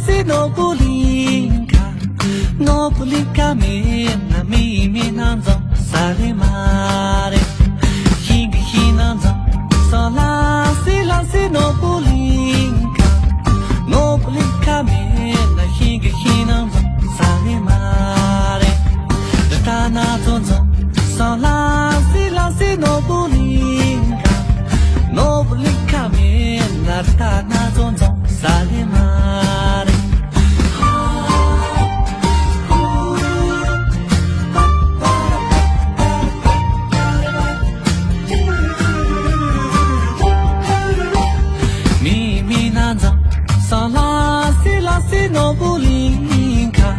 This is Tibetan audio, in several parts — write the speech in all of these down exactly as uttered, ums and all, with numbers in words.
སི་ནོར་བུ་གླིང་ཁ། ནོར་བུ་གླིང་ཁ་མེད་ན་མི་མི་སྣ་ཚོགས་ས་ལེ་མ་རེད། ཤིང་གི་ཤིང་སྣ་ཚོགས་སོང་ལ་སི་ལ་སི་ནོར་བུ་གླིང་ཁ། ནོར་བུ་གླིང་ཁ་མེད་ན་ཤིང་གི་ཤིང་སྣ་ཚོགས་ས་ལེ་མ་རེད། རི་དྭགས་སྣ་ཚོགས་ཚོགས་སོང་ལ་སི་ལ་སི་ནོར་བུ་གླིང་ཁ། ནོར་བུ་གླིང་ཁ་མེད་ན་རི་དྭགས་སྣ་ཚོགས་ཚོགས་ས་ལེ་མ་རེད། མི་མི་སྣ་ཚོགས་སོང་ལ་སི་ལ་སི་ནོར་བུ་གླིང་ཁ།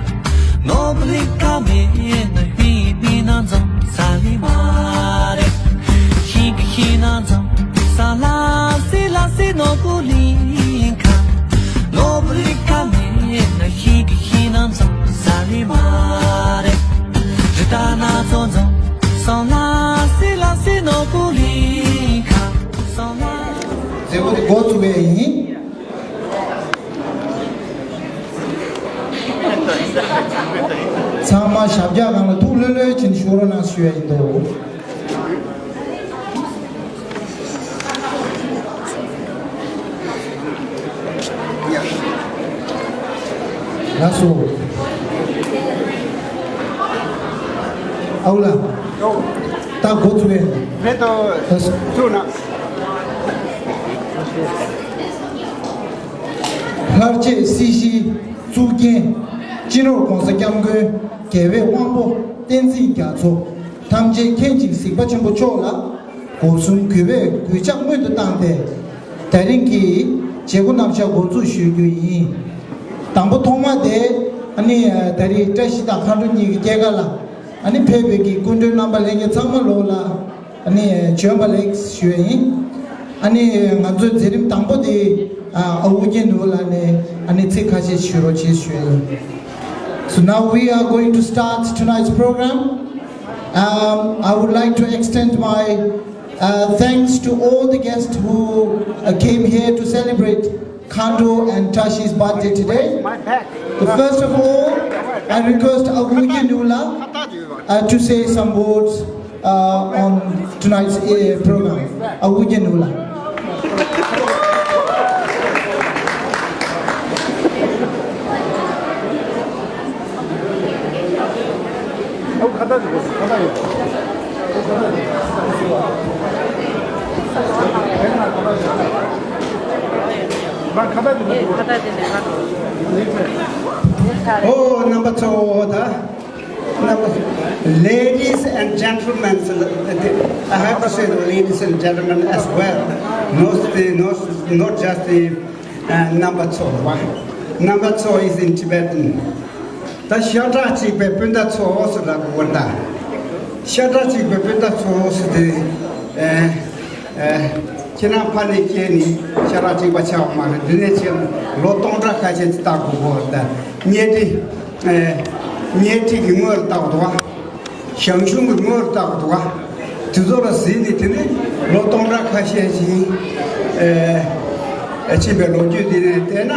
ནོར་བུ་གླིང་ཁ་མེད་ན་མི་མི་སྣ་ཚོགས་ས་ལེ་མ་རེད། ཤིང་གི་ཤིང་སྣ་ཚོགས་སོང་ལ་སི་ལ་སི་ནོར་བུ་གླིང་ཁ། ནོར་བུ་གླིང་ཁ་མེད་ན་ཤིང་གི་ཤིང་སྣ་ཚོགས་ས་ལེ་མ་རེད། རི་དྭགས་སྣ་ཚོགས་ཚོགས་སོང་ལ་སི་ལ་སི་ནོར་བུ་གླིང་ཁ། སོང་ལ། མཛད་སྒོ་དེ་འགོ་བཙུགས་པ་ཡིན། ཚང་མ་ཞབས་བཀྱག་སྒང་ལ་ཐུགས་ལྷོད་ལྷོད་བྱས་ནས་བཞུགས་རོགས་གནང་ཞུ་ཡ་ཡིན་འདུག། ལགས་སོ། ཨའུ་ལགས། ད་འགོ་བཙུགས་པས། རེད་དོ། ལགས་སོ། བཙུགས་ན། ལྷར་བཅས་སྲིད་ཞིའི་གཙུག་རྒྱན། སྤྱི་ནོར་༸གོང་ས་༸སྐྱབས་མགོན་རྒྱལ་བའི་དབང་པོ་བསྟན་འཛིན་རྒྱ་མཚོ་ཐམས་ཅད་མཁྱེན་ཅིང་གཟིགས་པ་ཆེན་པོ་མཆོག་ལ་སྒོ་གསུམ་གུས་པས་གུས་ཕྱག་སྔོན་དུ་བཏང་སྟེ། ད་རིང་གི་བྱེད་སྒོ་རྣམ་གཞག་འགོ་འཛུགས་ཞུ་རྒྱུ་ཡིན། དང་པོ་ཐོག་མ་དེ་ཨ་ནི་ད་རེས་བཀྲ་ཤིས་དང་མཁའ་འགྲོ་གཉིས་ཀྱི་སྐྱེས་སྐར་ལ་ཨ་ནི་ཕེབས་པའི་གི་སྐུ་མགྲོན་རྣམ་པ་ལྷན་རྒྱས་ཚང་མ་ལོག་ལ། ཨ་ནི་བྱོན་པ་ལེགས་ཞུ་ཡ་ཡིན། ཨ་ནི་ང་ཚོའི་མཛད་རིམ་དང་པོ་དེ་ཨ་ཨ་ཝུ་གེ་ནུ་ལགས་ནས་ཨ་ནི་ཚིག་ཁ་ཤས་ཞུ་རོགས་བྱེད་ཞུ་ཡ་ཡིན། So now we are going to start tonight's program. Um, I would like to extend my uh, thanks to all the guests who uh, came here to celebrate Khandro and Tashi's birthday today. But first of all, I request Agugi Nula uh, to say some words uh, on tonight's uh, program. Agugi Nula. Oh, number two, the, number, ladies and gentlemen, I have to say the ladies and gentlemen as well. Not the, not, not just the uh, number two. Number two is in Tibetan. ད་ཤ་ཁྲག་གཅིག་པའི་སྤུན་ཟླ་ཚོ་ཟེར་ལབ་དགོས་ད། ཤ་ཁྲག་གཅིག་པའི་སྤུན་ཟླ་ཚོ་ཟེར་དེ། ཨེ་ཨེ་ཁྱེད་རང་ཕ་ནས་སྐྱེས་ནས་ཤ་ཁྲག་གཅིག་པ་ཆགས་པ་མ་རེད། འདི་ནས་ཆེ་ལོ་སྟོང་ཕྲག་ཁ་ཤས་ཅིག་བལྟ་དགོས་གོ་ད། གཉའ་ཁྲི་ཨེ་གཉའ་ཁྲི་གི་ངོས་ལ་བལྟ་དགོས་འདུག་བ། ཞང་ཞུང་གི་ངོས་ལ་བལྟ་དགོས་འདུག་བ། དེ་ཚོ་ལ་གཟིགས་ནས་དེ་ནས་ལོ་སྟོང་ཕྲག་ཁ་ཤས་ཤིག་ཨེ་ཕྱིན་པའི་ལོ་རྒྱུས་འདི་ནས་བལྟས་ན།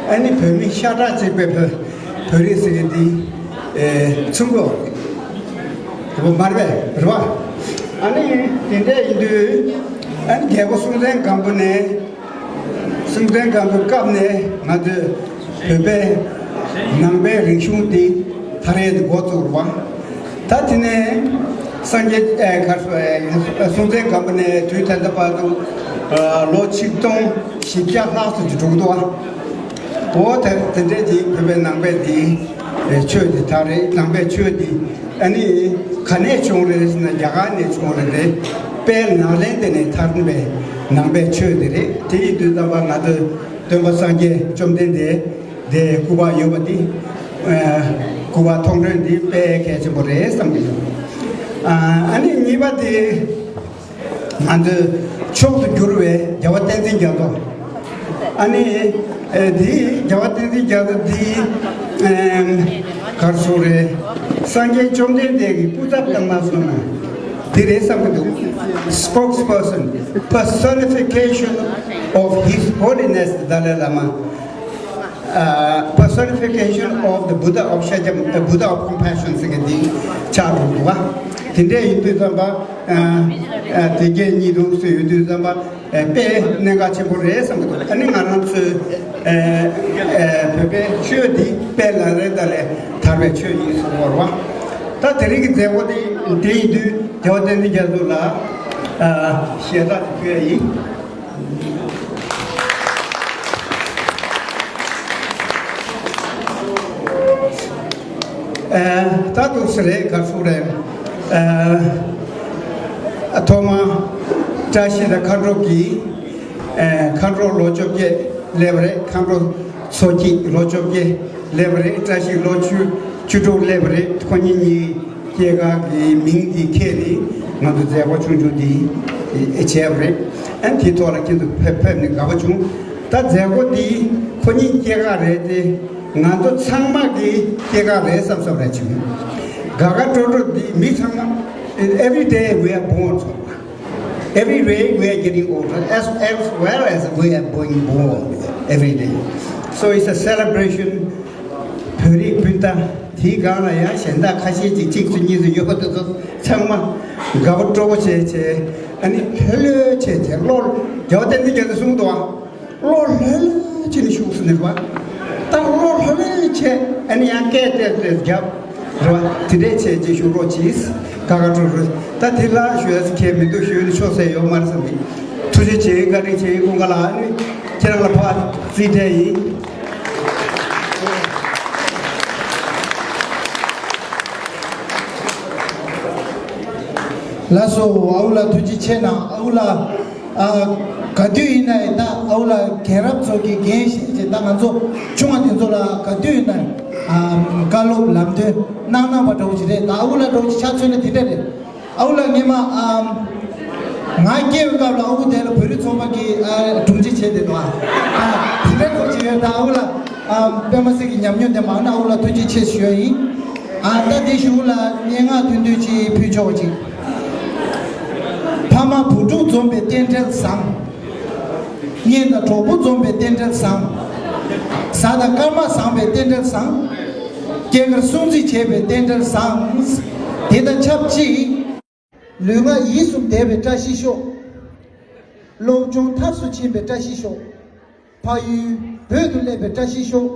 ཨ་ནི་བོད་མི་ཤ་ཁྲག་གཅིག་པའི་བོད་བོད་རིགས་ཟེར་མཁན་འདི་ཨེ་མཚུངས་པོ་དེ་པོ་མ་རེད་པས། རེད་པ། ཨ་ནི་དེ་འདྲ་ཡིན་དུས་ཨ་ནི་རྒྱལ་པོ་སྲོང་བཙན་སྒམ་པོ་ནས། སྲོང་བཙན་སྒམ་པོའི་སྐབས་ནས་ང་ཚོས་བོད་པའི་ནང་པའི་རིག་གཞུང་འདི་དར་ཡས་འདི་འགོ་བཙུགས་པ། ད་དེ་ནས་སངས་རྒྱས་ཨེ་ག་རེ་ཟེར། སྲོང་བཙན་སྒམ་པོ་ནས་དུས་ད་ལྟ་བར་དུ་ཨ་ལོ་ཆིག་སྟོང་བཞི་བརྒྱ་ལྷག་ཙམ་ཅིག་འགྲོ་གི་འདུག་བ། འོ་ད་དེ་འདྲས་ཅིག་བོད་པའི་ནང་པའི་འདི་ཆོས་འདི་དར་རེད། ནང་པའི་ཆོས་འདི་ཨ་ནི་ག་ནས་བྱུང་རེད་ཟེར་ན་རྒྱ་གར་ནས་བྱུང་རེད། དཔལ་ནཱ་ལེནྡྲ་ནས་དར་བའི་ནང་པའི་ཆོས་འདི་རེད། དེ་ཡིན་དུས་ཙམ་པ་ང་ཚོས་སྟོན་པ་སངས་རྒྱས་བཅོམ་ལྡན་འདས་དེ་སྐུ་པར་ཡོད་པ་འདི་ཨ་སྐུ་པར་མཐོང་གྲོལ་འདི་དཔེ་གལ་ཆེན་པོ་རེད་བསམ་གྱི་འདུག་ཨ་ཨ་ནི་གཉིས་པ་དེ། ང་ཚོའི་མཆོག་ཏུ་གྱུར་བའི་རྒྱལ་བ་བསྟན་འཛིན་རྒྱ་མཚོ། ཨ་ནི་ཨེ་འདི་རྒྱལ་བ་བསྟན་འཛིན་རྒྱ་མཚོ་འདི་ཨེམ་ག་རེ་ཟེར་རེད། སངས་རྒྱས་བཅོམ་ལྡན་འདས་ཀྱི་སྐུ་ཚབ་བཏང་ན་སོང་ན་འདི་རེད་བསམ་གྱི་འདུག Spokesperson, personification of His Holiness the Dalai Lama. Personification of the Buddha of Shakyam- Buddha of Compassion ཟེར་མཁན་འདི་ཆགས་འགྲོ་འདུག་བ། དེ་འདྲ་ཡིན་དུས་ཙམ་པ། དེ་རྒྱས་གཉིས་འདུག་སུ་ཡོད་དུས་ཙམ་པ། དཔེ་གནད་འགག་ཆེན་པོ་རེད་བསམ་གི་འདུག་ཨ་ནི་ང་རང་ཚོའི་བོད་པའི་ཆོས་འདི་དཔལ་ལ་རེ་ད་ལས་དར་བའི་ཆོས་ཡིན་གསུངས་པ་རེད་བ། ད་དེ་རིང་གི་མཛད་སྒོ་འདི་དེ་ཡིན་དུས་རྒྱལ་བ་བསྟན་འཛིན་རྒྱ་མཚོ་ལ་ཞལ་ལག་ཕུལ་ཡ་ཡིན། ད་འདུག་སེ་རེད། ག་ཚོད་རེད། ཐོག་མ་བཀྲ་ཤིས་དང་མཁའ་འགྲོ་གིས། མཁའ་འགྲོ་ལོ་བཅོ་བརྒྱད་སླེབས་རེད། མཁའ་འགྲོ་མཚོ་སྐྱིད་ལོ་བཅོ་བརྒྱད་སླེབས་རེད། བཀྲ་ཤིས་ལོ་བཅུ་བཅུ་དྲུག་སླེབས་རེད། ཁོ་གཉིས་གཉིས་སྐྱེས་སྐར་གྱི་མིང་འདི་ཁྱེར་ནས་ང་ཚོ་མཛད་སྒོ་ཆུང་ཆུང་འདི་བྱས་པ་རེད། ཨ་ནི་དེའི་ཐོག་ལ་ཁྱེད་ཚོ་ཕེབས་ཕེབས་ནས་དགའ་པོ་བྱུང་། ད་མཛད་སྒོ་འདི་ཁོ་གཉིས་སྐྱེས་སྐར་རེད་དེ། ང་ཚོ་ཚང་མ་གི་སྐྱེས་སྐར་རེད་བསམ་བསམ་རེད་བྱུང་། དགའ་དགའ་སྤྲོ་སྤྲོ་འདི་མི་ཚང་མ། Every day we are born. Every day we are getting older as, as well as we are being born every day. So it's a celebration. བོད་རིགས་སྤུན་ཟླ་དེའི་སྒང་ལ་ཡང་གཞན་དག་ཁ་ཤས་ཅིག་གཅིག་ཚོ་གཉིས་ཚོ་ཡོད་པ་དེ་ཚོ་ཚང་མ་དགའ་པོ་སྤྲོ་པོ་བྱས་བྱས། ཨ་ནི་ལྷོད་ལྷོད་བྱས་བྱས་བློ་རྒྱལ་བ་བསྟན་འཛིན་རྒྱ་མཚོས་གསུངས་འདུག་ཨ། བློ་ལྷོད་ལྷོད་བྱས་ནས་བཞུགས་ཟེར་ནས་རེད་བ། ད་བློ་ལྷོད་ལྷོད་བྱས་ཨ་ནི་ཡང་སྐད་བཏེགས་བཏེགས་རྒྱབ། རེད་བ། དེ་འདྲས་བྱས་རྗེས་ཤུགས་རོགས་གྱིས། དགའ་དགའ་སྤྲོ་སྤྲོ། ད་དེ་ལ་ཞུ་ཡ་ཟེར་མཁན་མི་འདུག་ཞུ་ཡ་ནི་ཆོག་ས་ཡོད་མ་རེད་བསམ་གི། ཐུགས་རྗེ་ཆེ། བཀའ་དྲིན་ཆེ། ཀུན་དགའ་ལགས། ཨ་ནི་ཁྱེད་རང་ལ་ཕར་རྩིས་སྤྲད་ཡིན། ལགས་སོ། ཨ་ཁུ་ལགས་ཐུགས་རྗེ་ཆེ་གནང་། ཨ་ཁུ་ལགས། ཨ། ག་དུས་ཡིན་ན་ཡང་ད་ཨ་ཁུ་ལགས་རྒན་རབས་ཚོ་གི་འགན་བཞེས་བྱས། ད་ང་ཚོ་ཆུང་བ་དེ་ཚོ་ལ་ག་དུས་ཡིན་ན་ཡང་། ཨ། བཀའ་སློབ་ལམ་སྟོན་གནང་གནང་བ་འདྲ་བོ་ཞིག་རེད། ད་ཨ་ཁུ་ལགས་འདྲ་བོ་ཞིག་ཆ་མཚོན་ན་དེ་འདྲ་རེད། ཨ་ཁུ་ལགས་སྔོན་མ། ཨ། ང་སྐྱེས་པའི་སྐབས་ལ་ཨ་ཁུ་དེ་ལ་བོད་རིགས་ཚོགས་པ་གི། ཨ། དྲུང་ཆེ་བྱས་བསྡད་འདུག་ཨ། ཨ། དེ་འདྲ་འདྲ་བོ་ཞིག་ཡོད། ད་ཨ་ཁུ་ལགས། ཨ། པད་མ་སེང་གེ་ཉམས་མྱོང་དེ་མང་ན་ཨ་ཁུ་ལགས་ཐུགས་རྗེ་ཆེ་ཞུ་ཡ་ཡིན། ཨ། ད་དེ་གཞུག་ལ་སྙན་ངག་ཐུང་ཐུང་ཅིག་ཕུལ་ཆོག་ཅིག་ཕ་མ་བུ་ཕྲུག་འཛོམས་པའི་རྟེན་འབྲེལ་བཟང་། གཉེན་དང་གྲོགས་པོ་འཛོམས་པའི་རྟེན་འབྲེལ་བཟང་། གཟའ་དང་སྐར་མ་བཟང་པའི་རྟེན་འབྲེལ་བཟང་། སྐྱེས་སྐར་སྲུང་བརྩི་བྱས་པའི་རྟེན་འབྲེལ་བཟང་། དེ་དང་ཆབས་ཅིག་ལུས་ངག་ཡིད་གསུམ་བདེ་བའི་བཀྲ་ཤིས་ཤོག་སློབ་སྦྱོང་མཐར་སུ་ཕྱིན་པའི་བཀྲ་ཤིས་ཤོག་ཕ་ཡུལ་བོད་དུ་སླེབས་པའི་བཀྲ་ཤིས་ཤོག་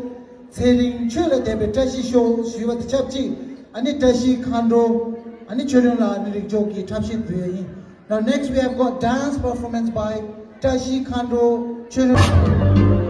ཚེ་རིང་ཆོས་ལ་དད་པའི་བཀྲ་ཤིས་ཤོག་ཞུས་པ་དང་ཆབས་ཅིག་ཨ་ནི་བཀྲ་ཤིས་མཁའ་འགྲོ། ཨ་ནི་ཆོས་སྒྲོན་ལགས། ཨ་ནི་རིགས་མཆོག་གི་འཁྲབ་གཞས་འབུལ་ཡ་ཡིན། Now next we have got dance performance by བཀྲ་ཤིས་མཁའ་འགྲོ། ཆོས་སྒྲོན།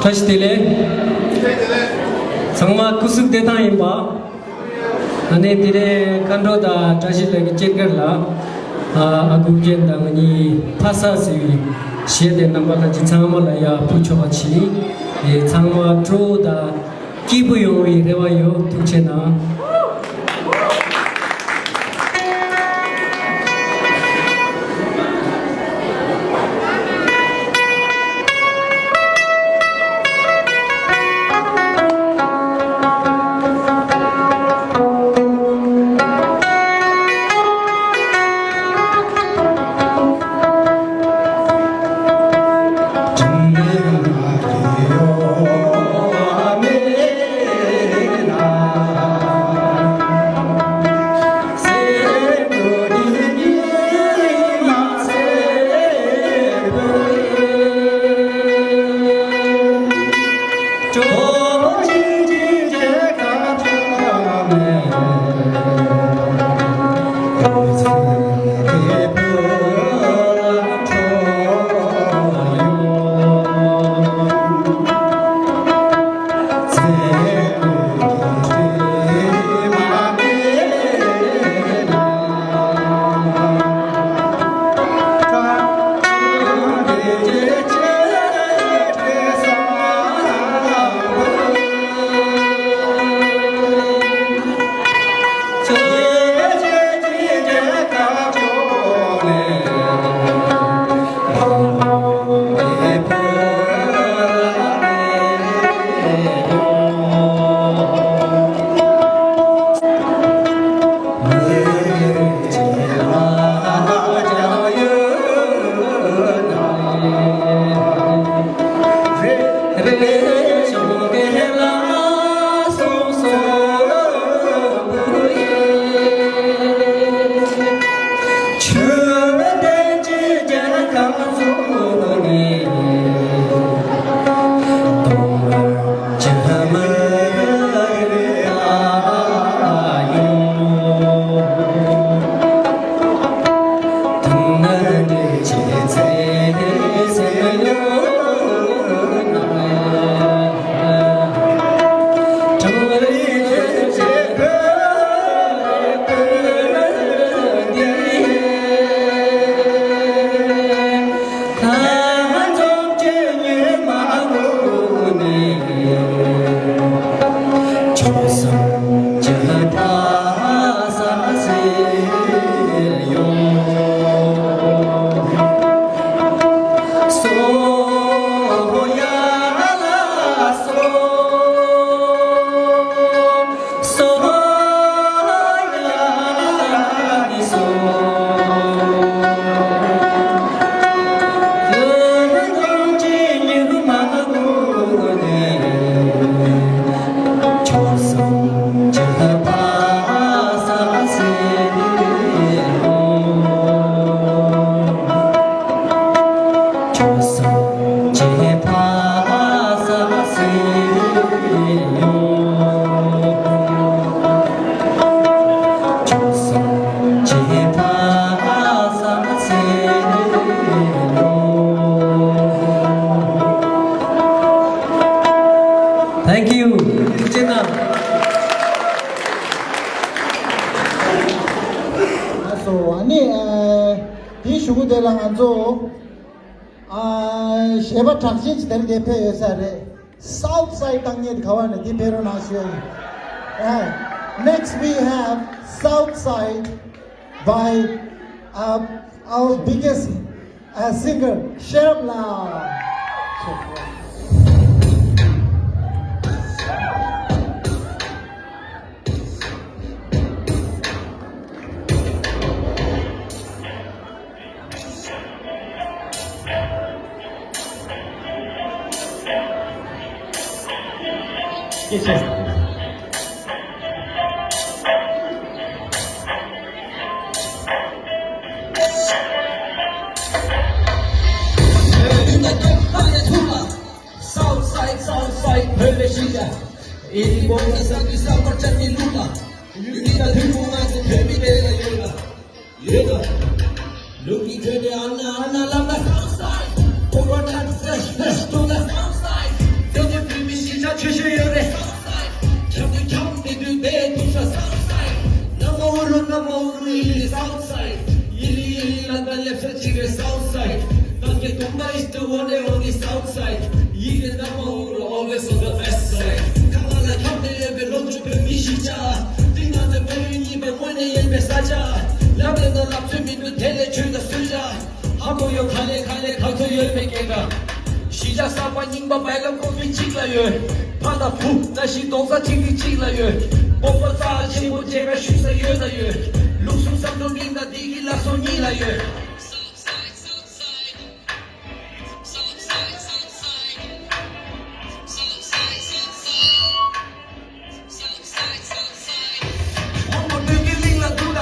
བཀྲ་ཤིས་བདེ་ལེགས། ཚང་མ་སྐུ་གཟུགས་བདེ་ཐང་ཡིན་པ། ཨ་ནེ་དེ་ནས་མཁའ་འགྲོ་དང་བཀྲ་ཤིས་ལགས་ཀྱི་སྐྱེས་སྐར་ལ། ཨ་ཨ་ཁུ་རྒྱན་དང་ང་གཉིས་ཕ་ས་ཟེར་བའི་གཞས་དེ་རྣམ་པ་ལྷན་རྒྱས་ཚང་མ་ལ་ཡར་ཕུལ་ཆོག་པ་བྱས། ཨེ་ཚང་མ་སྤྲོ་བོ་དང་སྐྱིད་པོ་ཡོང་བའི་རེ་བ་ཡོད། ཐུགས་རྗེ་གནང་། ང་ཚོ་ཨ་གཞས་པ་གྲགས་ཅན་ཅིག་དེ་རིང་འདིར་ཕེབས་ཡོད་ས་རེད། South Side བཏང་མཁན་ག་བ་ནས་འདིར་ཕེབས་རོགས་གནང་ཞུ་ཡ་ཡིན། Alright, next we have South Side by uh, our biggest uh, singer, Sherab Lal. South side, south side, བོད་པའི་གཞིས་ཆགས། ཨེ་རི་བོ་ན་ས་དུས་ས་བར་ཆད་མི་ལུགས་ལ། ཡུལ་འདི་དང་ཐུན་མོང་ང་ཚོ་བོད་མི་དེ་ལ་ཡོད་ལ། ཡོད་ལ། ལུག་གི་ཁྱོད་དེ་ཨ་ན་ཨ་ན་ལབ་ན། South side། ཁོ་བོ་ན་fresh fresh to the south side། བོད་དེ་བོད་མི་གཞིས་ཆགས་ཆེ་ཤོས་ཡོད་རེད། South side། ཁྱབ་དུས་ཁྱབ་མི་དུས་བསྡད་དུས་ས་South side། ན་མ་འུ་རུ་ན་མ་འུ་རུ་ཡི་ལི་South side། ཡི་ལི་ཡི་ལི་ལ་ད་ལེབ་ས་ཅི་རེད་South side། ད་གེ་དུང་པ་ཨིས་ཏ་ཝོ་ནེ་ཝོ་ནི་South side། ཡི་ལི་ན་མ་འུ་རུ་always on the best side། ཁ་ང་ལ་ཁྱབ་དེ་ཡོད་པའི་ལོ་བཅུ་བོད་མི་གཞིས་ཆགས། ཏིང་ང་ཚོ་བོད་ཡུལ་གཉིས་པའི་དངོས་གནས་ཡིན་པའི་ས་ཆ། ལབ་ལེ་ན་ལབ་ཚོད་མི་འདུག་དེ་ལས་ཆོས་ལ་སུ་ལ། ཧ་གོ་ཡོད་ག་ལེ་ག་ལེ་ག་ཚོད་ཡོད་མེད་སྐད་འདྲ། གཞིས་ཆགས་གསར་པ་རྙིང་པ་བལ་ལ་ཀོ་ཕི་གཅིག་ལ་ཡོད། ཕ་དང་བུ་ན་ཤི་རྡོག་རྩ་གཅིག་གི་གཅིག་ལ་ཡོད། སྤོབས་པ་རྩ་ཆེན་པོ་མཇལ་ཁ་ཞུ་ས་ཡོད་ན་ཡོད། ལུགས་སྲོལ་བསམ་བློ་གླིང་དང་འདི་གི་ལག་སོ་གཉིས་ལ་ཡོད། ཁོང་མོ་བོད་ཀྱི་གླིང་ལ་འདུག་ད།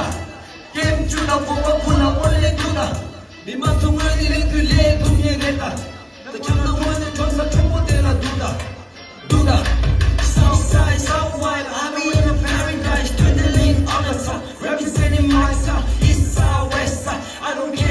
ཀེམ་བཅུ་དང་བོ་བ་བུ་ལ་ཨོ་ལེ་འདུག་ད། མི་མང་ཚོ་དངོས་གནས་ལས་དུས་ལས་ཐུབ་ངེས་རེད་ད། ད་ཁྱོད་ལ་དངོས་གནས་གྲོང་གསེབ་གྲོང་པོ་དེ་ལ་འདུག་ད། འདུག་ད། South side, south wild, I'm in a paradise, to the link of the sun, representing myself, east side, west side, I don't care.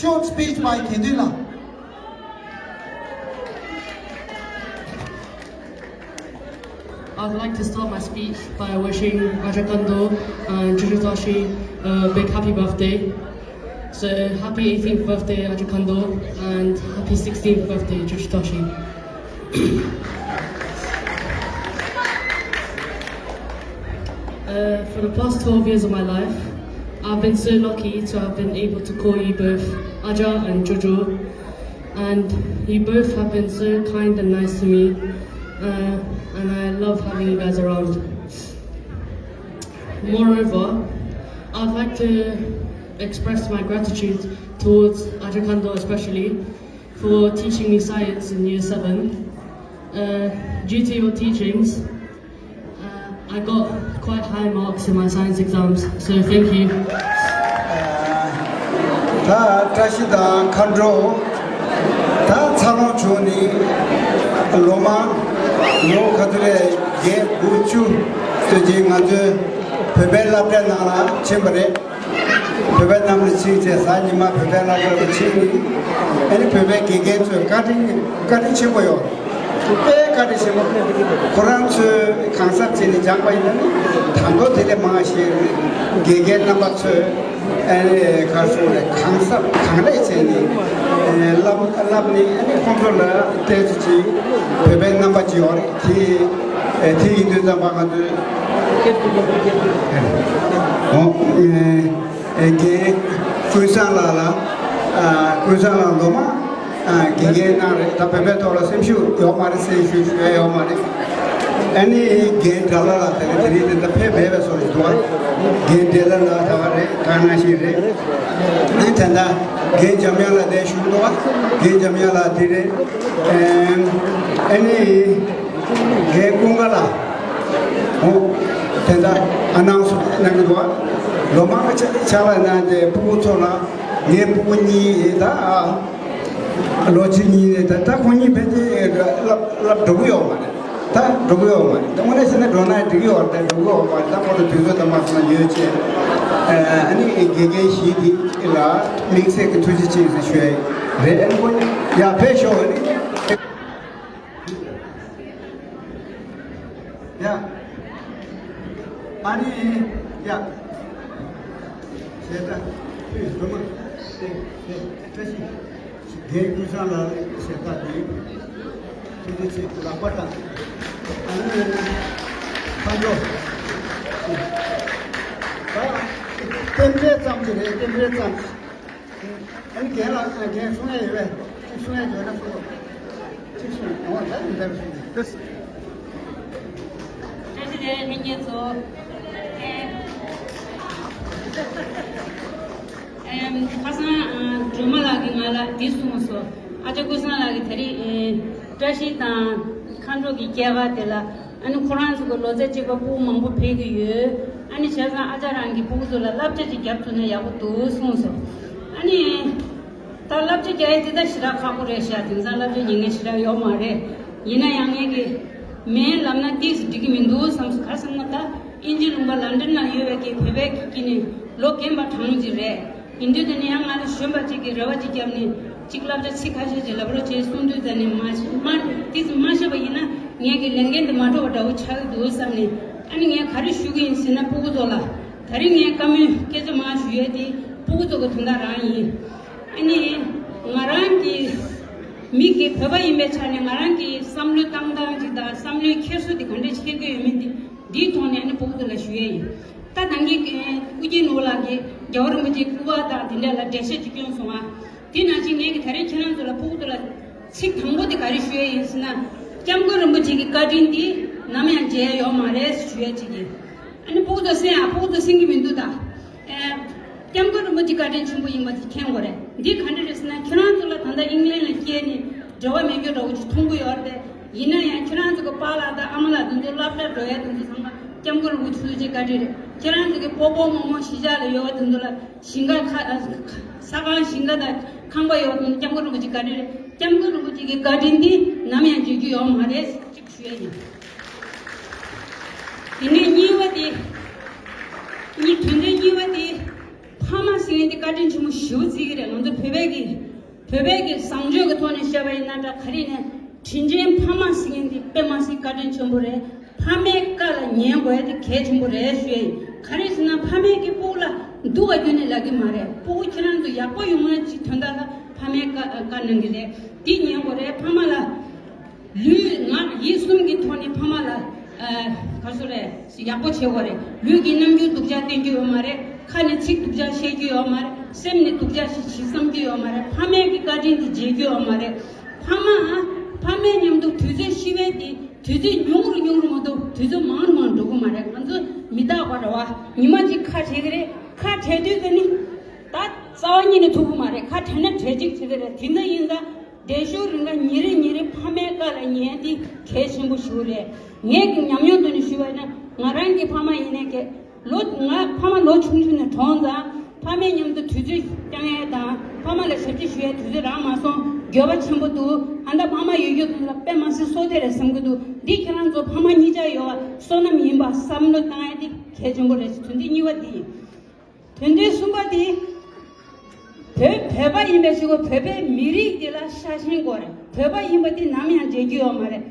Short speech by དགེ་འདུན་ལགས། I'd like to start my speech by wishing Aja Kando and Juju Toshi a big happy birthday. So happy eighteenth birthday, Aja Kando, and happy sixteenth birthday, Juju Toshi. Uh, for the past twelve years of my life, I've been so lucky to have been able to call you both Aja and Jojo. And you both have been so kind and nice to me. Uh, and I love having you guys around. Moreover, I'd like to express my gratitude towards Aja Kando especially for teaching me science in year seven. Uh, due to your teachings, uh, I got quite high marks in my science exams, so thank you. ད་བཀྲ་ཤིས་དང་མཁའ་འགྲོ། ད་འཚར་ལོངས་བྱུང་ནས་ལོ་མང་ལོ་ག་ཚོད་རེད། བརྒྱད་དགུ་བཅུ་ཙམ་ཅིག་ང་ཚོའི་བོད་པའི་སློབ་གྲྭའི་ནང་ལ་ཕྱིན་པ་རེད། བོད་པའི་གནམ་ལ་ཕྱིན་བྱས་གཟའ་ཉི་མ་བོད་པའི་སློབ་གྲྭ་ལ་ཕྱིན་ནས་ཨ་ནི་བོད་པའི་དགེ་རྒན་ཚོས་བཀའ་དྲིན་བཀའ་དྲིན་ཆེན་པོ་ཡོད། དཔེ་བཀའ་དྲིན་ཆེན་པོ། ཁོ་རང་ཚོས་གང་ཟག་བྱས་ནས་སྦྱངས་པ་ཡིན་ན་ནི་ད་མདོ་དེ་ལས་མང་ཞིག་དགེ་རྒན་རྣམ་པ་ཚོས་ཨ་ནི་ག་རེ་ཟེར་དགོས་རེད། གང་ཟག་གང་ལས་བྱས་ནས་བསླབ་བསླབ་ནས་ཨ་ནི་ཁོང་ཚོ་ལ་བལྟས་ཚོད་ཅིག་བོད་པའི་རྣམ་པ་ཅིག་ཡོད་རེད། དེ་དེ་ཡིན་དུས་ཙམ་པ་ང་ཚོས་ཨོ། རྒན་ཀུན་བཟང་ལགས་ལ། ཀུན་བཟང་ལགས་ལོ་མང་དགེ་རྒན་གནང་རེད། ད་བོད་པའི་ཐོག་ལ་སེམས་ཤུགས་ཡོད་མ་རེད། སེམས་ཤུགས་ཞུ་ཡ་ཡོད་མ་རེད། ཨ་ནི་རྒན་དགྲ་ལྷ་ལགས་དེ་རིང་དེ་རིང་དེ་འདྲ་ཕེབས་པའི་བཟོ་ཞིག་འདུག་རྒན་དགྲ་ལྷ་ལགས་ད་ག་རེད། ད་ག་ནང་བཞིན་རེད། ཨ་ནི་ད་ལྟ་རྒན་འཇམ་དབྱངས་ལགས་དེ་བཞུགས་འདུག་རྒན་འཇམ་དབྱངས་ལགས་དེ་རེད། ཨ་ནི། རྒན་ཀུན་དགའ་ལགས། འོ། དེ་འདྲ་ཨ་ནང་སུ་གནང་གི་འདུག་ལོ་མང་ཆ་ཆ་ལ་གནང་སྟེ་སྤུ་གུ་ཚོ་ལ་ངའི་སྤུ་གུ་གཉིས་ད་ཨ། ལོ་གཅིག་གཉིས་ནས་ད་ད་ཁོང་གཉིས་ཕལ་ཆེར་བསླབ་བསླབ་འགྲོ་གི་ཡོད་མ་རེད། ད་འགྲོ་གི་ཡོད་མ་རེད། ད་དངོས་གནས་བྱས་ན་འགྲོ་ན་འགྲིག་གི་ཡོད་རེད། འགྲོ་གི་ཡོད་མ་རེད། ད་ཁོང་ཚོ་དུས་ཚོད་ད་མ་སོང་ན་ཡོད་ཅེས། ཨ་ནི་དགེ་རྒན་བཞི་དེ་ལ་དམིགས་བསལ་གྱི་ཐུགས་རྗེ་ཆེ་ཞུ་ཡ་ཡིན། རེད། ཨ་ནི་ཁོང་གཉིས་ཡར་ཕེབས་ཤོག་ཨ་ནི། ཡ། ཨ་ནི། ཡ། ཞེ་དྲག་ཕུད་སྒྲོལ་མ་ཏེ་ཏེ་བཀྲ་ཤིས་རྒན་ཀུན་བཟང་ལགས་ཞེ་དྲག་ཏེ་ཐུགས་རྗེ་ཆེ་ལག་པ་དང་། ཨ་ནི་ཁ་འགྲོ། ད་རྟེན་འབྲེལ་ཙམ་ཅིག་རེད། རྟེན་འབྲེལ་ཙམ། ཨ་ནི་རྒན་ལགས་རྒན་གསུང་ཡ་ཡོད་པས། གཅིག་གསུང་ཡ་ཡོད་ན་གསུང་རོགས། གཅིག་གསུང་། འོ་ད་འདི་འདྲ་གསུང་། བཀྲ་ཤིས་བདེ་ལེགས་ལྷན་རྒྱས་ཚོ། ཨེམ། ཁ་སང་སྒྲོལ་མ་ལགས་ཀྱིས་ང་ལ་འདི་གསུངས་སོང་། ཨ་ཅག་ཀུན་བཟང་ལགས་ཀྱིས་དེ་རིང་བཀྲ་ཤིས་དང་མཁའ་འགྲོ་གི་སྐྱེས་སྐར་དེ་ལ། ཨ་ནི་ཁོ་རང་ཚོ་གི་ལོ་ཚད་གཅིག་པ་སྤུ་གུ་མང་པོ་ཕེབས་ཀྱི་ཡོད། ཨ་ནི་བྱས་ཙང་ཨ་ཅག་རང་གི་སྤུ་གུ་ཚོ་ལ་བསླབ་བྱ་ཅིག་རྒྱབ་ཐུབ་ན་ཡག་པོ་འདུག་གསུངས་སོང་། ཨ་ནི་ད་བསླབ་བྱ་རྒྱག་ཡས་དེ་ད་ཞེ་དྲག་ཁག་པོ་རེད་ཤག་དེང་སང་བསླབ་བྱ་ཉན་མཁན་ཞེ་དྲག་ཡོད་མ་རེད། ཡིན་ན་ཡང་ངས་ཀྱི་མིན་ལབ་ན་ཏོག་ཙམ་འགྲིག་གི་མི་འདུག་བསམ་སོང་། ག་རེ་ཟེར་ན་ད་དབྱིན་ཇི་ལུང་པ་ལན་ཌན་ན་ཡོད་པའི་གི་བོད་པའི་གི་དཀྱིལ་ནས་ལོ་རྒན་པ་གྲངས་ཅིག་རེད། ཡིན་དུས་དེ་ནས་ཡང་ང་ལ་གཞོན་པ་ཅིག་གིས་རེ་བ་ཅིག་བརྒྱབ་ནས་ཅིག་བསླབ་བྱ་ཚིག་ཁ་ཤས་ཅིག་ལབ་རོགས་བྱེད་གསུངས་དུས་ཙ་ནས་མ་མ་དེ་ཙམ་མ་ཤེས་པ་ཡིན་ན་ངས་ཀྱི་ལས་འགན་དེ་མ་འགྲོ་བ་འདྲ་བོ་ཆགས་ཀྱི་འདུག་བསམ་ནས། ཨ་ནི་ངས་ག་རེ་ཞུ་གི་ཡིན་ཟེར་ན་སྤུ་གུ་ཚོ་ལ། ད་རིང་ངས་བཀའ་མོལ་སྐད་ཆ་མང་ཞུ་ཡས་དེ་སྤུ་གུ་ཚོ་གི་དོན་དག་རང་ཡིན། ཨ་ནི་ང་རང་གི་མི་གི་བོད་པ་ཡིན་པའི་ཆ་ནས་ང་རང་གི་བསམ་བློའི་བཏང་སྟངས་ཅིག་དང་བསམ་བློའི་འཁྱེར་སོ་དེ་ག་འདྲས་འཁྱེར་གྱི་ཡོད་མེད་དེ། འདིའི་ཐོག་ནས་ཨ་ནི་སྤུ་གུ་ཚོ་ལ་ཞུ་ཡས་ཡིན། ད་ད་གིན་ཨུ་རྒྱན་ནོར་བུ་ལགས་ཀྱིས་རྒྱལ་བ་རིན་པོ་ཆེའི་སྐུ་པར་དང་དེ་འདྲ་ལ་འགྲེལ་བཤད་ཅིག་བསྐྱོན་སོང་ང་། དེ་ནང་བཞིན་ངས་ཀྱི་ད་རེས་ཁྱེད་རང་ཚོ་ལ་སྤུ་གུ་ཚོ་ལ་ཚིག་དང་པོ་དེ་ག་རེ་ཞུ་ཡས་ཡིན་ཟེར་ན། སྐྱབས་མགོན་རིན་པོ་ཆེ་གི་བཀའ་དྲིན་འདི་ནམ་ཡང་བརྗེད་ཡ་ཡོད་མ་རེད་ཞུ་ཡས་ཅིག་ཡིན། ཨ་ནི་སྤུ་གུ་ཚོ་གསན་ཨ། སྤུ་གུ་ཚོ་གསན་གྱི་མི་འདུག་ད། ཨེ། སྐྱབས་མགོན་རིན་པོ་ཆེ་བཀའ་དྲིན་ཆེན་པོ་ཡིན་པ་དེ་མཁྱེན་དགོས་རེད། འདི་ག་འདྲ་རེད་ཟེར་ན་ཁྱེད་རང་ཚོ་ལ་ད་ལྟ་དབྱིན་ལན་ལ་སྐྱེས་ནས་འབྲེལ་བ་མེད་རྒྱུ་འདྲ་བོ་ཅིག་མཐོང་གི་ཡོད་རེད་དེ། ཡིན་ན་ཡང་ཁྱེད་རང་ཚོ་གི་པཱ་ལགས་དང་ཨ་མ་ལགས་དེ་ཚོ་སློབ་གྲྭར་འགྲོ་ཡ་དེ་ཚོ་ཚང་མ་སྐྱབས་མགོན་རིན་པོ་ཆེ་ཐུགས་རྗེ་བཀའ་དྲིན་རེད། ཁྱེད་རང་ཚོ་གི་སྤོ་བོ་རྨོ་མོ་གཞིས་ཆགས་ལ་ཡོད་པ་དེ་ཚོ་ལ་ཞིང་ཁ་ཁ་ས་ཁང་ཞིང་ཁ་དང་ཁང་པ་ཡོད་པ་དེ་ཚོ་སྐྱབས་མགོན་རིན་པོ་ཆེ་བཀའ་དྲིན་རེད། སྐྱབས་མགོན་རིན་པོ་ཆེ་གི་བཀའ་དྲིན་འདི་ནམ་ཡང་བརྗེད་རྒྱུ་ཡོད་མ་རེད་ཅིག་ཞུ་ཡ་ཡིན། དེ་ནས་གཉིས་པ་དེ། གཉིས། དོན་ཚན་གཉིས་པ་དེ། ཕ་མ་ཟེར་མཁན་དེ་བཀའ་དྲིན་ཆེན་པོ་ཞེ་པོ་བརྩི་གི་རེད། ང་ཚོ་བོད་པའི་ ཀྱི་བོད་པའི་གི་བཟང་སྤྱོད་ཀྱི་ཐོག་ནས་བཤད་པ་ཡིན་ན་འདྲ། ག་རེ་ནས་དྲིན་ཅན་ཕ་མ་ཟེར་མཁན་དེ་དཔེ་མ་སྲིད་བཀའ་དྲིན་ཆེན་པོ་རེད། ཕ་མའི་བཀའ་ལ་ཉན་དགོས་ཡ་དེ་གལ་ཆེན་པོ་རེད་ཞུ་ཡ་ཡིན། ག་རེ་ཟེར་ན་ཕ་མས་ཀྱི་སྤུ་གུ་ལ་སྡུག་ག་ཁྱོན་ནས་ལབ་ཀྱི་མ་རེད། སྤུ་གུ་ཁྱེད་རང་ཚོ་ཡག་པོ་ཡོང་ཡ་ཅིག་དོན་དག་ལ་ཕ་མའི་བཀའ་བཀའ་གནང་གི་རེད། དེ་ཉན་དགོས་རེད། ཕ་མ་ལ་ལུས་ངག་ཡིད་གསུམ་གྱི་ཐོག་ནས་ཕ་མ་ལ་ཨ་ག་སོ་རེད། ཡག་པོ་བྱེད་དགོས་རེད། ལུས་ཀྱི་རྣམ་འགྱུར་སྡུག་ཅག་སྟོན་རྒྱུ་ཡོད་མ་རེད། ཁ་ནས་ཚིག་སྡུག་ཅག་བཤད་རྒྱུ་ཡོད་མ་རེད། སེམས་ནས་སྡུག་ཅག་ཞིག་ཞིག་བསམ་རྒྱུ་ཡོད་མ་རེད། ཕ་མའི་གི་བཀའ་དྲིན་དེ་བརྗེད་རྒྱུ་ཡོད་མ་རེད། ཕ་མ་ཕ་མའི་མཉམ་དུ་དུས་ཚོད་ཤི་བའི་དེ་དུས་ཚོད་ཉུང་རུ་ཉུང་རུ་མ་གཏོགས་དུས་ཚོད་མང་རུ་མང་རུ་འགྲོ་གི་མ་རེད། ང་ཚོ་མི་རྟག་པ་རེད་བ། ཉི་མ་གཅིག་ཁ་བྲལ་གི་རེད། ཁ་བྲལ་དུས་ཙ་ནི་ད་རྩ་བ་ཉིད་ནས་ཐུག་གི་མ་རེད། ཁ་བྲལ་ན་བྲལ་གཅིག་བྱེད་ཀྱི་རེད། དེ་འདྲ་ཡིན་ཙང་། བདེ་ཤོག་རིང་ག་ཉིན་རེ་ཉིན་རེ་ཕ་མའི་བཀའ་ལ་ཉན་དེ་གལ་ཆེན་པོ་ཞིག་རེད། ངས་ཀྱི་ཉམས་མྱོང་དུ་ནས་ཞུས་པ་ཡིན་ན། ང་རང་གི་ཕ་མ་ཡིན་ནའི་གལ། ལོ་ང་ཕ་མ་ལོ་ཆུང་ཆུང་ནས་གྲོངས་ཙང་། ཕ་མའི་མཉམ་དུ་དུས་ཚོད་བསྐྱང་ཡས་དང་། ཕ་མ་ལ་ཞབས་ཕྱི་ཞུ་ཡས་དུས་ཚོད་རག་མ་སོང་། འགྱོད་པ་ཆེན་པོ་འདུག་ཨ་ད་ཕ་མ་ཡོད་རྒྱུ་དེ་ལ་དཔེ་མ་སྲིད་བསོད་བདེ་རེད་བསམ་གྱི་འདུག་འདི་ཁྱེད་རང་ཚོ་ཕ་མ་གཉིས་ཆ་ཡོད་པ་བསོད་ནམས་ཡིན་པ་བསམ་བློ་བཏང་ཡས་དེ་གལ་ཆེན་པོ་རེད། དོན་དེ་གཉིས་པ་དེ་ཡིན། དོན་དེ་གསུམ་པ་དེ། བོད་བོད་པ་ཡིན་པའི་ཕྱིར་བོད་པའི་མི་རིགས་འདི་ལ་ཤ་ཞེན་དགོས་རེད། བོད་པ་ཡིན་པ་འདི་ནམ་ཡང་བརྗེད་རྒྱུ་ཡོད་མ་རེད།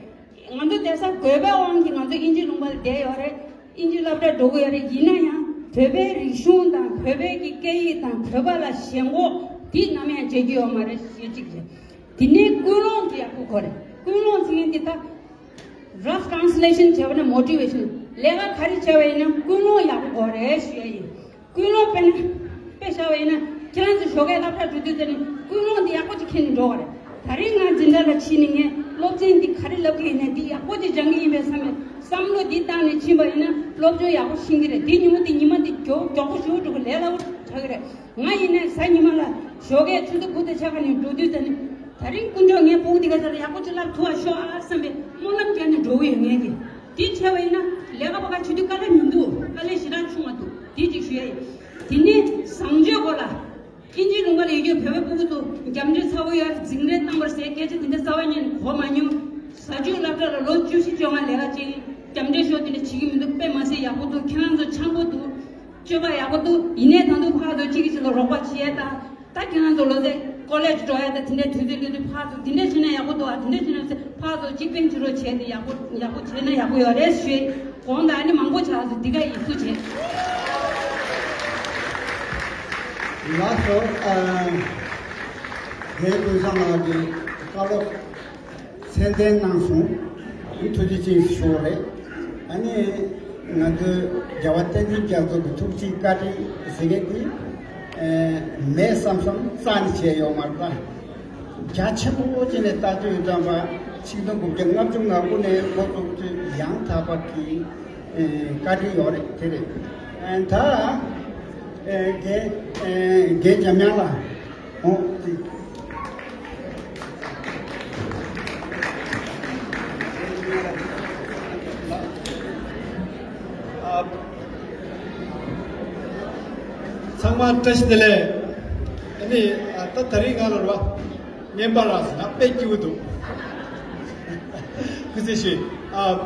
ང་ཚོ་བསྡད་ས་དགོས་པའི་དབང་གིས་ང་ཚོ་དབྱིན་ཇི་ལུང་པ་ལ་བསྡད་ཡོད་རེད། དབྱིན་ཇི་སློབ་གྲྭ་འགྲོ་གི་ཡོད་རེད། ཡིན་ན་ཡང་བོད་པའི་རིག་གཞུང་དང་བོད་པའི་གི་སྐད་ཡིག་དང་བོད་པ་ལ་ཞེན་ཁོག་འདི་ནམ་ཡང་བརྗེད་རྒྱུ་ཡོད་མ་རེད་ཞེས་གཅིག་རེད། དེ་ནས་ཀུན་སློང་དེ་ཡག་པོ་དགོས་རེད། ཀུན་སློང་ཟེར་མཁན་འདི་ད་Rough translation བྱས་པ་ན་motivation། ལས་ཀ་ག་རེ་བྱས་པ་ཡིན་ན་ཀུན་སློང་ཡག་པོ་དགོས་རེད་ཞུ་ཡ་ཡིན། ཀུན་སློང་དཔེར་ན་དཔེ་བཞག་པ་ཡིན་ན་ཁྱེད་རང་ཚོ་ཞོགས་ཀས་སློབ་གྲྭ་འགྲོ་དུས་ཙམ་ནས་ཀུན་སློང་འདི་ཡག་པོ་ཅིག་འཁྱེར་ནས་འགྲོ་བ་རེད། ད་རིང་ང་འཛིན་གྲྭ་ལ་ཕྱིན་ནས་ངས་སློབ་ཚན་འདི་ག་རེ་བསླབ་ཀྱི་ཡིན་ནས་འདི་ཡག་པོ་ཅིག་སྦྱང་གི་ཡིན་པའི་བསམ་པའི་བསམ་བློ་འདི་བཏང་ནས་ཕྱིན་པ་ཡིན་ན་སློབ་སྦྱོང་ཡག་པོ་ཤེས་ཀྱི་རེད། འདི་ཉིན་མོ་འདི་ཉི་མ་འདི་མགྱོགས་མགྱོགས་པོ་ཞེ་པོ་འགྲོ་གི་ལས་སླ་པོ་ཆགས་ཀྱི་རེད། ང་ཡིན་ནའི་གཟའ་ཉི་མ་ལ་ཞོགས་ཀས་ཆུ་ཚོད་དགུ་དང་ཕྱེད་ཀ་ནས་འགྲོ་དུས་ཙམ་ནས་ད་རིང་དཀོན་མཆོག་ངའི་ཕྲུ་གུ་འདི་ག་ཚོད་ཡག་པོ་ཅིག་བསླབ་ཐུབ་པ་ཤོག་ཨ་བསམ་པའི་སྨོན་ལམ་བརྒྱབ་ནས་འགྲོ་གི་ཡོད་ངས་ཀྱི། དེ་བྱས་པ་ཡིན་ན་ལས་ཀ་ཕ་ག་བྱེད་དུས་དཀའ་ལས་མི་འདུག་དཀའ་ལས་ཞེ་དྲག་ཆུང་མ་འདུག་དེ་གཅིག་ཞུ་ཡ་ཡིན། དེ་ནས་བཟང་སྤྱོད་སྐོར་ལ། དབྱིན་ཇིའི་ལུང་པ་ལ་ཡོད་རྒྱུ་བོད་པའི་ཕྲུ་གུ་ཚོ་རྒྱབ་འདྲེ་ཚ་བོ་ཡོད་རེད། འཛིང་རེས་བཏང་བར་ཟེར་སྐད་ཆ་དེ་འདྲ་རྩ་བ་ཉིད་ནས་གོ་མ་མྱོང་། ཟ་ཆུ་སློབ་གྲྭ་ལ་ལོ་བཅུ་བཞི་བཅོ་ལྔ་ལས་ཀ་བྱེད་ཀྱི་རྒྱབ་འདྲེ་ཤོར་དེ་འདྲ་བྱེད་ཀྱི་མི་འདུག་དཔེ་མ་སྲིད་ཡག་པོ་འདུག་ཁྱེད་རང་ཚོ་འཆམ་པོ་འདུག་སྤྱོད་པ་ཡག་པོ་འདུག་ཡིན་ནའི་ད་དུང་ཕར་ཚུར་གཅིག་གིས་གཅིག་ལ་རོགས་པ་བྱེད་ཡས་དང་། ད་ཁྱེད་རང་ཚོ་ལོ་ཚད་ཀོ་ལེཇ་འགྲོ་ཡས་དང་དེ་འདྲའི་དུས་ཚོད་སླེབས་དུས་ཕར་ཚུར་དེ་འདྲ་བྱས་ན་ཡག་པོ་འདུག་ཨ། དེ་འདྲ་བྱས་ན་ཟེར་ཕར་ཚུར་གཅིག་པན་བྱེད་རོགས་བྱས་ཏེ་ཡག་པོ་ཡག་པོ་བྱས་ན་ཡག་པོ་ཡོད་རེད་ཞུས། དགོངས་དག་ཨ་ནི་མང་པོ་བྱ་ཚོ་འདི་ག་ཡིན་སུ་བྱས། ལགས་སོ། ཨ། རྒན་ཀུན་བཟང་ལགས་ཀྱིས་བཀའ་སློབ་ཚད་ལྡན་གནང་སོང་། འདི་ཐུགས་རྗེ་ཆེ་ཞུ་བ་རེད། ཨ་ནི་ང་ཚོའི་རྒྱལ་བ་བསྟན་འཛིན་རྒྱ་མཚོ་གི་ཐུགས་རྗེའི་བཀའ་དྲིན་ཟེར་མཁན་འདི་མེད་བསམ་བསམ་རྩ་ནས་བྱས་ཡོད་མ་རེད་ད། རྒྱ་ཆེན་པོ་ཅིག་ནས་ལྟ་དུས་ཙམ་པ་ཆིག་སྟོང་དགུ་བརྒྱ་ལྔ་བཅུ་ང་དགུ་ནས་འགོ་བཙུགས་དུས་ཡང་དག་པ་གི་བཀའ་དྲིན་ཡོད་རེད། དེ་རེད། ད་རྒན་རྒན་འཇམ་དབྱངས་ལགས། ཨོ། ཚང་མ་བཀྲ་ཤིས་བདེ་ལེགས། ཨ་ནི་ད་ད་རིང་ང་ལ་རོ་བརྙན་པར་རག་སོང་ན་དཔེ་སྐྱིད་པོ་འདུག་སྐུ་ཚེ་ཞུ། ཨ།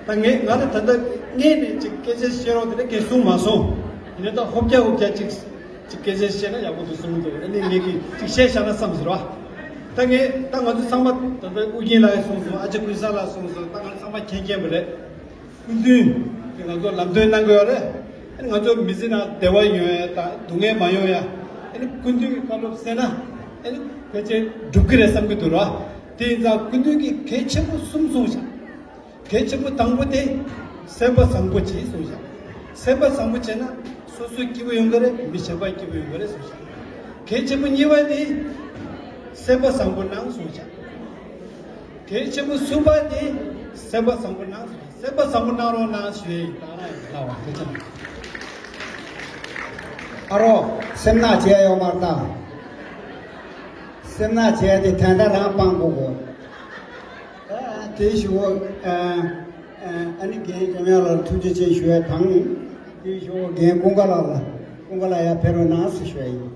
ད་ངས་ང་ལ་ད་ལྟ་ངས་ནས་ཅིག་སྐད་ཆ་བཤད་རོགས་དེ་འདྲ་གས་གསུངས་མ་སོང་། ཡིན་ན་ད་ཧོབ་རྒྱག་ཧོབ་རྒྱག་ཅིག་ཅིག་སྐད་ཆ་བཤད་ན་ཡག་པོ་འདུག་གསུངས་འདུག་ཨ་ནི་ངས་ཀྱིས་ཅིག་བཤད་བཞག་ན་བསམ་ཟེར་བ། ད་ངས་ད་ང་ཚོ་ཚང་མ་ད་ལྟ་ཨུ་རྒྱན་ལགས་ཀྱིས་གསུངས་སོང་། ཨ་ཅག་ཀུན་བཟང་ལགས་གསུངས་སོང་། ད་ང་ཚང་མ་མཁྱེན་མཁྱེན་པ་རེད། སྐུ་མདུན་གྱིས་ང་ཚོ་ལམ་སྟོན་གནང་གི་ཡོད་རེད། ཨ་ནི་ང་ཚོ་མི་ཚེ་ནང་བདེ་བ་ཡོང་ཡ་དང་སྡུག་བསྔལ་མ་ཡོང་ཡ། ཨ་ནི་སྐུ་མདུན་གྱི་བཀའ་སློབ་གསན་ན་ཨ་ནི་ཕལ་ཆེར་འགྲུབ་ཀྱི་རེད་བསམ་གྱི་འདུག་ར། དེ་ཡིན་ཙང་སྐུ་མདུན་གྱིས་གལ་ཆེན་པོ་གསུམ་གསུངས་ཤག་གལ་ཆེན་པོ་དང་པོ་དེ་སེམས་པ་བཟང་པོ་བྱེད་གསུངས་ཤག་སེམས་པ་བཟང་པོ་བྱས་ན་སོ་སོ་སྐྱིད་པོ་ཡོང་གི་རེད། མི་གཞན་པ་སྐྱིད་པོ་ཡོང་གི་རེད་གསུངས་ཤག་གལ་ཆེན་པོ་གཉིས་པ་དེ་སེམས་པ་བཟང་པོ་གནང་གསུངས་ཤག་གལ་ཆེན་པོ་གསུམ་པ་དེ་སེམས་པ་བཟང་པོ་གནང་གསུངས་ཤག་སེམས་པ་བཟང་པོ་གནང་རོགས་གནང་ཞུ་ཡ་ཡིན། ད་རང་ཡིན་ལ་བ་དེ་ཚོ་ཨ་རོ། སེམས་ནག་བྱས་ཡོད་མ་རེད་ད། སེམས་ནག་བྱས་ཏེ་དན་ད་རང་སྤང་དགོས་གོ། ཨ་དེ་ཞུ་བ། ཨ་ཨ་ནི་རྒན་འཇམ་དབྱངས་ལགས་ལ་ཐུགས་རྗེ་ཆེ་ཞུ་ཡ་དང་། དེ་ཞུ་བ་རྒན་ཀུན་དགའ་ལགས་ལ། ཀུན་དགའ་ལགས་ཡར་ཕེབས་རོགས་གནང་ཟེར་ཞུ་ཡ་ཡིན།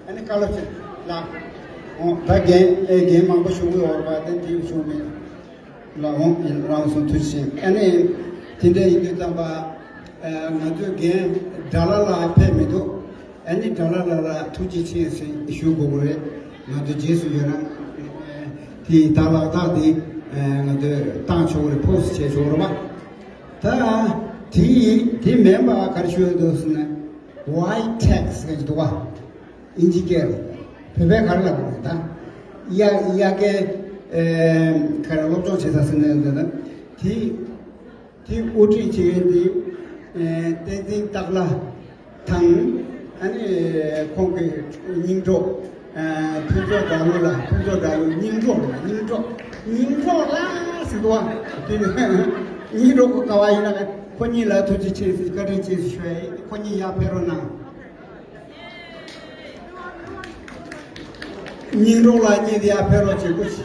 ཨ་ནི་བཀའ་སློབ་ཅིག་ལགས། འོ་ད་རྒན་ཨེ་རྒན་མང་པོ་ཞུ་གི་ཡོད་རེད་པ། དེ་དེ་ཞུ་མེད་ལ། འོ་རང་སོང་ཐུགས་རྗེ་ཆེ། ཨ་ནི་དེ་འདྲ་ཡིན་དུས་ཙམ་པ། ང་ཚོའི་རྒན་དགྲ་ལྷ་ལགས་ཕེབས་མི་འདུག་ཨ་ནི་དགྲ་ལྷ་ལགས་ལ་ཐུགས་རྗེ་ཆེ་ཞུ་དགོས་ཀྱི་རེད། ང་ཚོ་རྗེས་སུ་ཡི་རང་དེ་ད་ལག་རྟགས་དེ་ང་ཚོས་བཏང་ཆོག་གི་རེད། པོ་སི་ཊི་བྱས་ཆོག་གི་རེད་པ། ད་དེ་ཡིན་དེ་མིན་པ་ག་རེ་ཞུ་ཡ་འདུག་ཟེར་ན། White text ཟེར་གྱི་འདུག་པ། ཨིན་ཇི་སྐད། བོད་པས་ག་རེ་ལབ་དགོས་རེད་ད། དབྱར་དབྱར་ཁའི་ཨེ་ག་རེ་སློབ་སྦྱོང་བྱེད་ས་ཟེར་ན་ཡོད་ན། དེ་དེ་དབུ་ཁྲིད་བྱེད་མཁན་དེ་ཨེ་བསྟན་འཛིན་སྟག་ལྷ་དང་། ཨ་ནི་ཁོང་གི་སྙིང་གྲོགས་ཨེ་ཕུན་ཚོགས་དགྲ་ལོ་ལ། ཕུན་ཚོགས་དགྲ་ལོ། སྙིང་གྲོགས་ལ། སྙིང་གྲོགས། སྙིང་གྲོགས་ལ་ཟེར་འདུག་པ། དེ་ནི་སྙིང་གྲོགས་ཀྱི་ཀ་བ་ཡིན་ན་ཁོ་གཉིས་ལ་ཐུགས་རྗེ་ཆེ་ཞེས་བཀའ་དྲིན་ཆེ་ཞུ་ཡ་ཡིན། ཁོ་གཉིས་ཡར་ཕེབས་རོགས་གནང་། སྙིང་རོགས་ལ་གཉིས་དེ་ཡར་ཕེབས་རོགས་བྱེད་དགོས།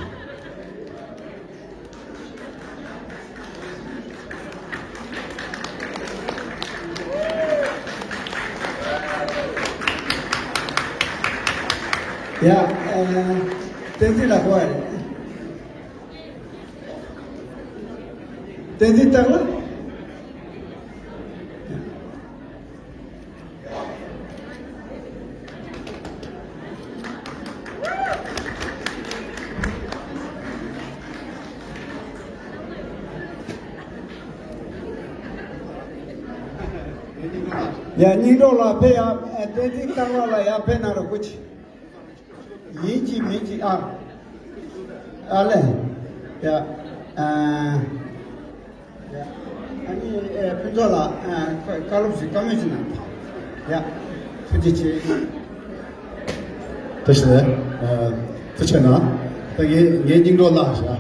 ཡ། ཨ། བསྟན་འཛིན་ལགས་གོ་བ་རེད། བསྟན་འཛིན་སྟག་ལྷ། ཡ། སྙིང་གྲོགས་ལགས་ཕེབས་ཡ། བསྟན་འཛིན་སྟག་ལྷ་ལགས་ཡར་ཕེབས་གནང་རོགས་སྐུ་མཁྱེན། ཡིན་གཅིག་མིན་གཅིག་ཨ། ཨ་ལས། ཡ། ཨ། ཡ། ཨ་ནི་ཨེ་ཕུན་ཚོགས་ལགས། ཨ། བཀའ་སློབ་ཞིག་བཀའ་མོལ་ཞིག་གནང་། ཡ། ཐུགས་རྗེ་ཆེ། ཐུགས་རྗེ་ཆེ། ཨ། ཐུགས་རྗེ་གནང་། ད་ངའི་ངའི་སྙིང་གྲོགས་ལགས་ཤག་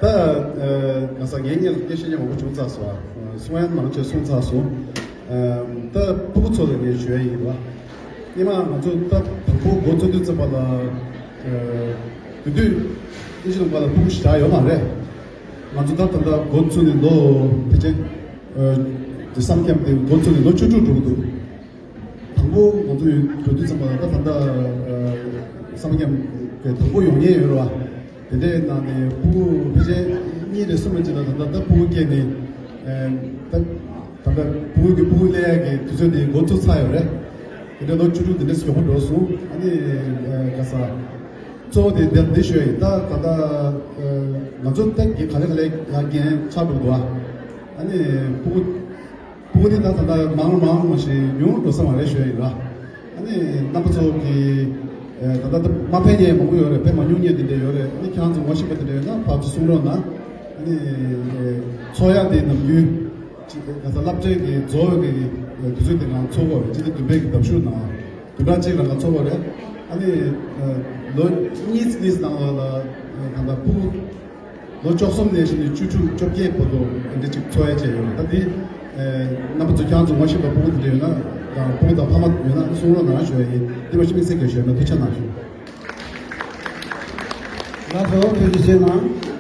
ད་ཨ་ང་ས་ངའི་སྙིང་སྐད་ཆ་མང་པོ་བྱུང་ཚར་སོང་། ཨ། གསུང་ཡ་མང་ཆེ་གསུངས་ཚར་སོང་། ཨ། ད་ཕྲུ་གུ་ཚོ་ལ་ངས་ཞུ་ཡ་ཡིན་པ། སྔོན་མ་ང་ཚོ་ད་དང་པོ་འགོ་བཙུགས་དུས་ཙམ་པ་ལ། ཨ། དེ་དུས་ཨིན་ཇི་ལུང་པ་ལ་ཕྲུ་གུ་ཞེ་དྲག་ཡོད་མ་རེད། ང་ཚོ་ད་ད་ལྟ་འགོ་བཙུགས་ནས་ལོ་ཕལ་ཆེར། ཨ། དེ་བསམ་འཁྱམས་དེ་འགོ་བཙུགས་ནས་ལོ་བཅུ་དྲུག་འགྲོ་གི་འདུག་དང་པོ་ང་ཚོ་ཡོད་དུས་ཙམ་པ་ལ་ད་ད་ལྟ་ཨ་བསམ་འཁྱམས་དེ་དང་པོ་ཡོང་མཁན་ཡོད་རེད་བ། དེ་འདྲའི་ནང་ནས་ཕྲུ་གུ་ཕལ་ཆེར་གཉིས་རེ་གསུམ་རེ་ཅིག་ལ་ད་ལྟ་ད་ཕྲུ་གུ་སྐྱེས་ནས། ཨ། ད་ད་ལྟ་ཕྲུ་གུ་གི་ཕྲུ་གུ་སླེབས་ཡག་གི་དུས་ཚོད་དེ་འགོ་བཙུགས་ཚར་ཡོད་རེད། དེ་འདྲ་ལོ་བཅུ་དྲུག་དེ་འདྲ་མགྱོགས་པོ་འགྲོ་སོང་། ཨ་ནི་ཨ་ག་ས། གཙོ་བོ་དེ་འདིར་འདི་ཞུ་ཡ་ཡིན། ད་ད་ལྟ་ཨ་ང་ཚོ་ད་གི་ག་ལེ་ག་ལེ་ཡར་རྒྱས་ཆགས་འགྲོ་འདུག་ཨ་ནི་ཕྲུ་གུ་ཕྲུ་གུ་དེ་ད་ད་ལྟ་མང་མང་མ་ཞིག་ཉུང་འགྲོ་ས་མ་རེད་ཞུ་ཡ་ཡིན་ར། ཨ་ནི་རྣམ་པ་ཚོ་གི་ཨ་ད་ལྟ་མ་ཕེབས་མཁན་མང་པོ་ཡོད་རེད། ཕེབས་མ་མྱོང་མཁན་དེ་འདྲ་ཡོད་རེད། ཨ་ནི་ཁྱེད་རང་ཚོ་ངོ་ཤེས་པ་དེ་འདྲ་ཡོད་ན་ཕར་ཚུར་གསུང་རོགས་གནང་། ཨ་ནི་ཨ་འཚོ་ཡ་དེ་ནམ་རྒྱུན། གཅིག་ག་ས་སློབ་གྲྭའི་གི་རྫོགས་པའི་གི་དུས་ཚོད་དེ་ང་ཚོགས་པ་རེད། སྤྱི་ཟླ་བདུན་པའི་གི་ཟླ་མཇུག་ནང་བདུན་ཕྲག་གཅིག་ལ་ང་ཚོགས་པ་རེད། ཨ་ནི་ལོ་གཉིས་གཉིས་ནང་ལ་ད་ལྟ་ཕྲུ་གུ་ལོ་བཅུ་གསུམ་ནས་བཞིན་བཅུ་དྲུག་བཅོ་བརྒྱད་བར་དུ་འདི་གཅིག་འཚོགས་ཡ་བྱས་ཡོད། ད་འདི་རྣམ་པ་ཚོ་ཁྱེད་ཚོ་ངོ་ཤེས་པ་ཕྲུ་གུ་དེ་འདྲ་ཡོད་ན་དང་ཕྲུ་གུ་དང་ཕ་མ་ཡོད་ན་གསུང་རོགས་གནང་ཞུ་ཡ་ཡིན། འདི་མ་གཞི་དམིགས་བསལ་གྱི་ཞུ་ཡ་ན་ཐུགས་རྗེ་གནང་ཞུ། ལགས་སོ། ཐུགས་རྗེ་ཆེ་གནང་།